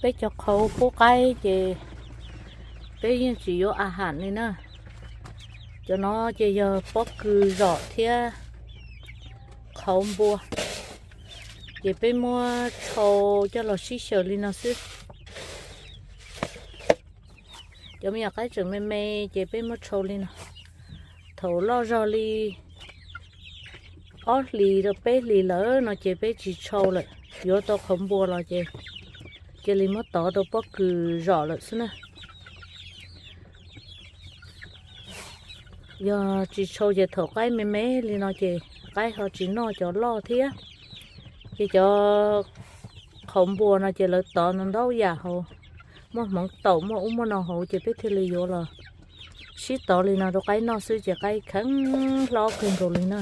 Peb cov qhauv pub qaib ces peb yeej tsis yuav a ham li na. Cov no ces yog pob kws zom thiab qhauv npua, ces peb muab tshau coj los sib xyaw li no xwb. Cov me nyuam qaib tseem me me ces peb muab tshau li no. Thaum loj zog li ob hlis rau peb hlis lawm no ces peb tsis tshau lawm, yuav tau qhauv npua los ces cia li muab tov rau pob kws zom lawm xwb na. Yog tsis tshau ces thaum qaib me me li no ces qaib ho tsis noj cov loj thiab. Ces cov qhauv npua no ces lawv tov ntau ntau yam hauv, muaj hmoov taum muaj ub muaj no hauv ces peb thiaj li yuav los sib tov li no rau qaib noj xwb ces qaib kheev hlob kawg nkaus li na.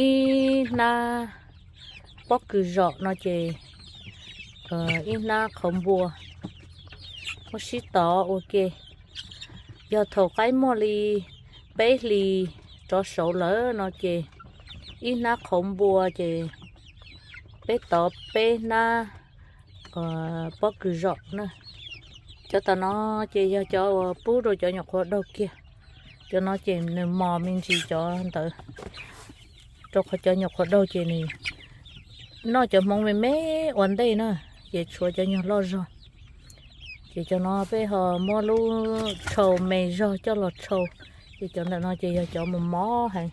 Ib hnab pob kws zom no ces ib hnab qhauv npua muab sib tov ua ke. Yog thaum qaib muaj li peb hlis rov saud lawm no ces ib hnab qhauv npua ces peb tov peb hnab pob kws zom na. Cov tom no ces yog cov uas pub rau cov nyuam qhuav daug kiag. Cov no ces nws mos me ntsis cov ntawd, rau qhov cov nyuam qhuav daug ces nws noj cov hmoov me me ua ntej na, ces tshuav cov nyuag loj zog. Ces cov no peb ho muab lub tshau me zog coj los tshau, ces cov ntawm no ces yog cov mos mos heev.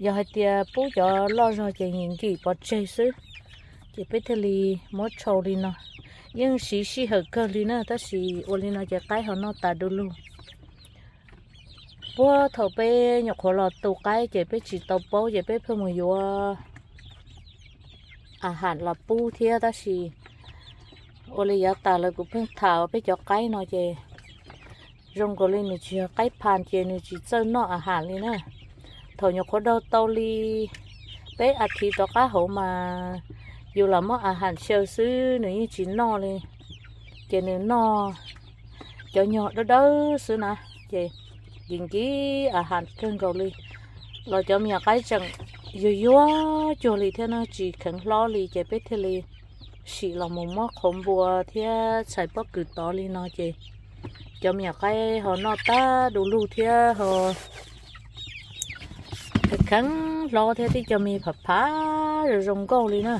Yog hais tias pub cov loj zog ces nkim nkim pov tseg xwb, ces peb thiaj li muab tshau li no. Yeej siv sij hawm kawg li na, tab sis ua li no ces qaib ho noj tas du lug. Puag thaum peb nyuam qhuav los tu qaib ces peb tsis tau paub ces peb pheej mus yuav a ham los pub thiab, tab sis ua li yav tas lawm kuv pheej tham peb cov qaib no ces zoo nkaus li nws tsis yog qaib phas ces nws tsis txawj noj a ham li na. Thaum nyuam qhuav daug tau li peb a thiv rov qab hauv mas yus lam muab a ham xyaw xwb nws yeej tsis noj li, ces nws noj cov nyuag dawb dawb xwb na, ces nkim nkim a ham kawg nkaus li. Los cov me nyuam qaib tseem yuag yuag cuag li thiab na, tsis kheev hlob li ces peb thiaj li sim los mus muab qhauv npua thiab txhais pob kws tov li no ces cov me nyuam qaib ho noj tag du lug thiab ho kheev hlob thiab tib co me phav phav zoo zoo nkauj li na.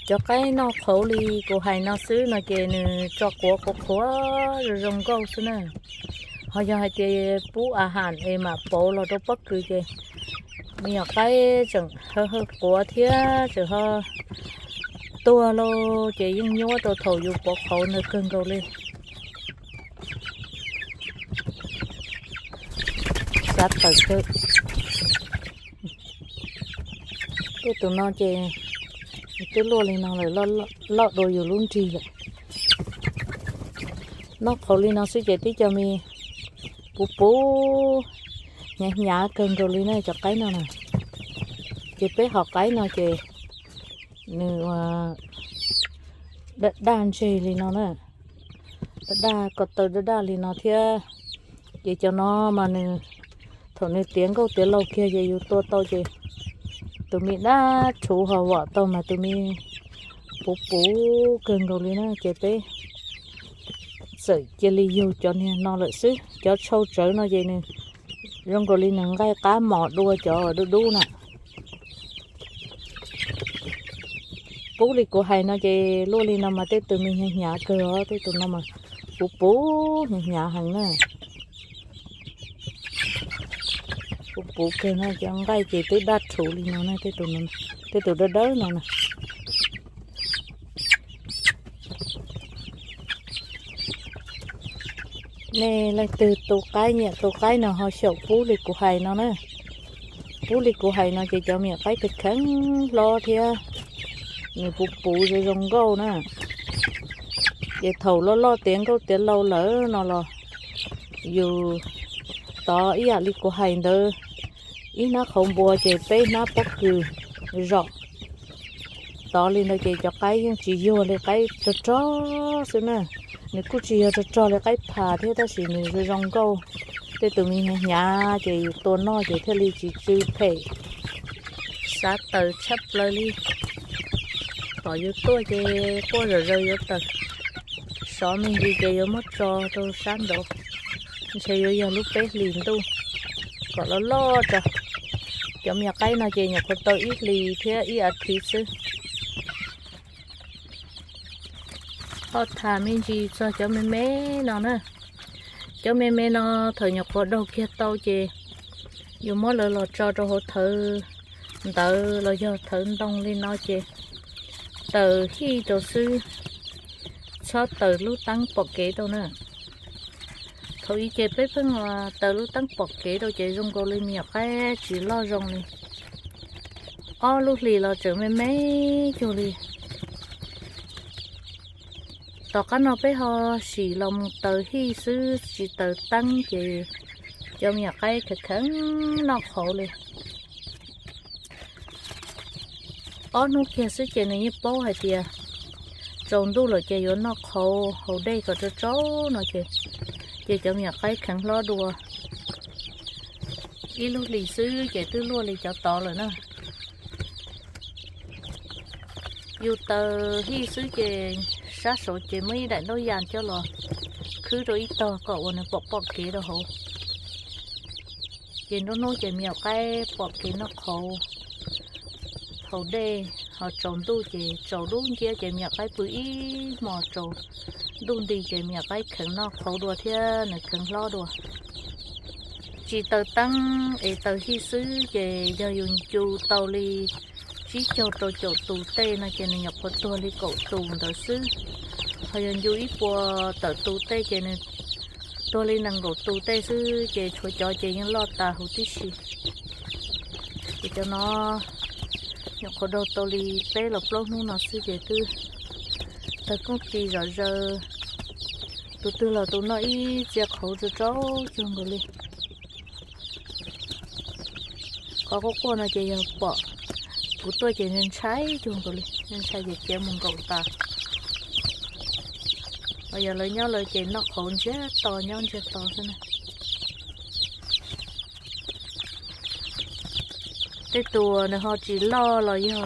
Cov qaib noj qhauv li kuv hais no xwb no ces nws tso quav qhuav qhuav zoo zoo nkauj xwb na. Ho yog hais tias pub a ham es mam pauv los rau pob kws ces me nyuam qaib tseem hawv hawv quav thiab tseem ho tuag lauj, ces yeej nyuaj rau thaum yus pauv qhauv ntawd kawg nkaus li. Xav tawm kawg. Tej tus no ces twb luaj li no lawm, loj dua yus lub nrig lawm. Noj qhauv li no xwb ces tib co me puv puv hnyav hnyav kawg nkaus li na cov qaib no na. Ces peb hom qaib no ces nws daj daj ntseg li no na, daj daj ko taw daj daj li no thiab. Ces cov no mas nws, thaum nws tiav nkauj tiav laug kiag ces yus tua tau ces tus me daj rhuv ho vom tau mas tus me puv puv kawg nkaus li na ces peb txawm cia li yug cov niag no lawm xwb. Cov tshau tsawv no ces nws zoo nkaus li nws nqaij qab mos dua cov dub dub na. Pub li kuv hais no ces luaj li no mas tej tus me hnyav hnyav kawg os, tej tus no mas puv puv hnyav hnyav heev na. Puv puv kawg no cov nqaij ces twb daj rhuv li no na, tej tus dawb dawb no na. Nej leej twg tu qaib nyiam tu qaib no ho xyaum pub li kuv hais no na. Pub li kuv hais no ces cov me nyuam qaib kheev kheev hlob thiab nws puv puv zoo zoo nkauj na. Ces thaum loj loj tiav nkauj tiav laug lawm no los yus tov ib yam li kuv hais ntawd, ib hnab qhauv npua ces peb hnab pob kws zom. Tov li ntawd ces cov qaib yeej tsis yuag li, qaib rog rog xwb na. Nws kuj tsis yog rog rog li qaib phas thiab tab sis nws zoo zoo nkauj. Tej tus me hnyav hnyav ces yus tua noj ces thiaj li tsis tsw phem. Tav taws tshaj plaws li. Tom yus tuaj ces quaj zom zaws yuav tawm. Sov me ntsis ces yuav muab tso rau sab nraud. Ntshe yuav yog lub peb hlis ntuj kom loj loj tso. Cov me nyuam qaib no ces nyuam qhuav tau ib hlis thiab ib as thiv xwb. Ho tham me ntsis txog cov me me no na. Cov me me no thaum nyuam qhuav daug kiag tau ces yus muab lawv los tso rau hauv thawv ntawv los yog thawv ntoo li no ces taws hij rau xwb, txhob taws lub teeb pom kev rau na. Thaum ub ces peb pheej taws lub teeb pom kev rau ces zoo nkaus li me nyuam qaib tsis loj zoo li. Ob lub hlis los tseem me me cuag li. Tom qab no peb ho sim los mus taws hij xwb tsis taws teeb ces cov me nyuam qaib kheev kheev noj qhauv li. Ob hnub kiag xwb ces nws yeej paub hais tias tsaus ntuj lawm ces yuav noj qhauv haus dej kom tsau tsau no ces, ces cov me nyuam qaib kheev hlob dua. Ib lub hlis xwb ces twb luaj li cov tod lawm na. Yus taws hij xwb ces sab saud ces muaj ib daim ntaub yas coj los khwb rau ib tog kom uas nws pom pom kev rau hauv. Ces nruab hnub ces me nyuam qaib pom kev noj qhauv haus dej, ho tsaus ntuj ces tsaus dub nciab ces me nyuam qaib pw ib hmos tsaus ntuj nti ces me nyuam qaib kheev noj qhauv dua thiab nws kheev hlob dua. Tsis taws teeb es taws hij xwb ces yog yus ncu tau li tsib caug rau caum tus tej no ces nws nyuam qhuav tuag li kaum tus ntawd xwb. Ho yog ncu ib puas tawm tus tej ces nws tuag li nees nkaum tus tej xwb ces tshuav cov ces yeej loj tas huv tib si. Ces cov no nyuam qhuav daug tau li peb los plaub hnub no xwb ces twb tawg kooj tis zom zaws. Tus twg los tus noj ib txia qhauv tsau tsau cuag nkaus li. Qhov quaj quaj no ces yog pom kuv tuaj ces ntshai cuag nkaus li, ntshai ces khiav mus nkaum tas. Ho yog lawv nyob lawv ces noj qhauv ntsiag to nyob ntsiag to xwb na. Tej tus nws ho tsis loj los yog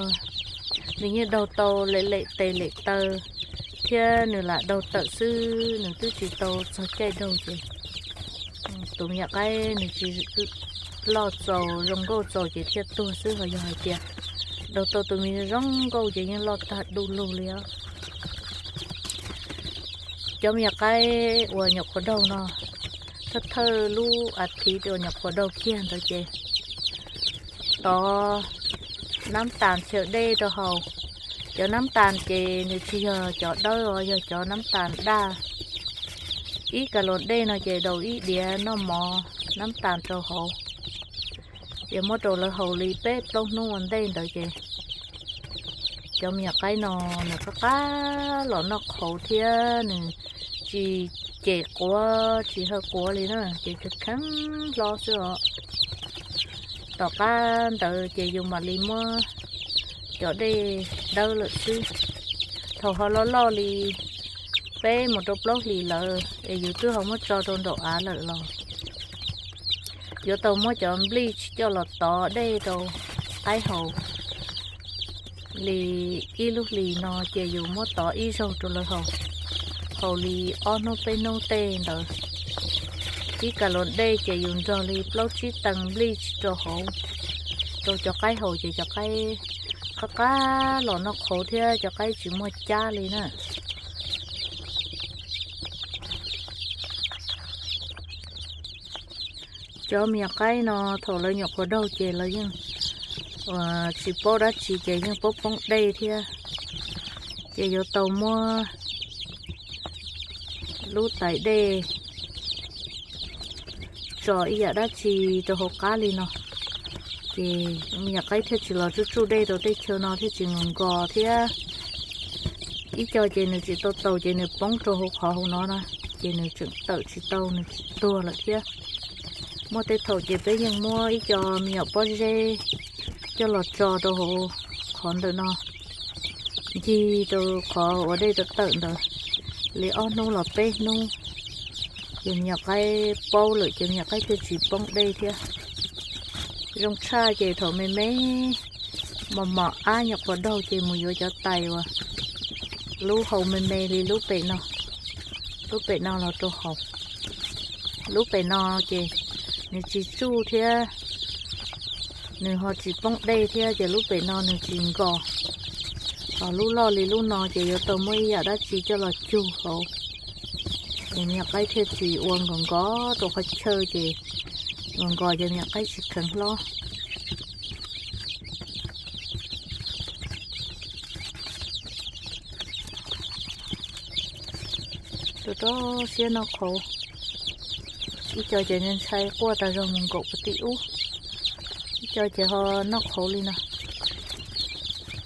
nws yeej daug tau lem lem tes lem taw thiab nws lam daug tawm xwb, nws twb tsis tau txog caij daug ces tus me nyuam qaib nws tsis loj txaus zoo nkauj txaus ces thiaj tuag xwb. Ho yog hais tias daug tau tus me zoo nkauj ces yeej loj tag du lug li os. Cov me nyuam qaib uas nyuam qhuav daug no, thawj thawj lub as thiv uas nyuam qhuav daug kiag ntawd ces tov nab tas chaw dej rau haus. Cov nab tas ces nws tsis yog cov dawb os, yog cov nab tas daj. Ib kas los dej no ces daus ib diav noj mov nab tas rau hauv. Ces muab rau lawv haus li peb plaub hnub ua ntej ntawd ces cov me nyuam qaib no nws qab qab los noj qhauv thiab nws tsis cem quav tsis hawj quav li na, ces kheev kheev hlob xwb os. Tom qab ntawd ces yus mam li muab cov dej dawb lawm xwb. Thaum ho loj loj li peb mus rau plaub hlis lawm es yus twb ho muab tso rau nraum av lawm los yuav tau muab cov nplij coj los tov dej rau qaib haus. Li ib lub hlis no ces yus muab tov ib zaug rau lawv haus, haus li ob hnub peb hnub tej ntawd. Ib kas los dej ces yus nrog li plaub tsib tees nplij rau hauv rau cov qaib haus ces cov qaib qab qab los noj qhauv thiab cov qaib tsis muaj cab li na. Cov me nyuam qaib no thaum lawv nyuam qhuav daug ces lawv yeej tsis paub dab tsi ces yeej paub poob dej thiab. Ces yuav tau muab lub tais dej tso ib yam dab tsi rau hauv qab li no, ces me nyuam qaib thiaj tsis los tsuj tsuj dej rau tej chaw no thiaj tsis nkos nkos thiab. Ib co ces nws tsis tau taus ces nws poob rau hauv qhov hauv no na, ces nws tseem tawm tsis tau nws tuag lawm thiab. Muaj tej thaum ces peb yeej muab ib co me nyuam pob zeb coj los tso rau hauv qhov ntawm no, ncig rau qhov uas dej tawm tawm ntawd li ob hnub los peb hnub, ces me nyuam qaib paub lawm ces me nyuam qaib thiaj tsis poob dej thiab. Zoo tshaj ces thaum me me Mos mos ab nyuam qhuav daug ces mus yuav cov tais uas lub hau me me li lub pem no, lub pem no los rau hauv. Lub pem no ces nws tsis tsuj thiab, nws ho tsis poob dej thiab ces lub pem no nws tsis nkos. Ho lub loj li lub no ces yuav tau muaj ib yam dab tsi coj los cug hauv, es me nyuam qaib thiaj tsis ua nkos nkos rau qhov chaw ces nkos nkos ces me nyuam qaib tsis kheev hlob. Rau rau siab noj qhauv, ib co ces ntshai quaj tas zog mus nkaum puag tim ub, ib co ces ho noj qhauv li no.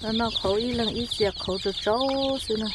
Noj noj qhauv ib leeg ib txia qhauv tsau tsau xwb na.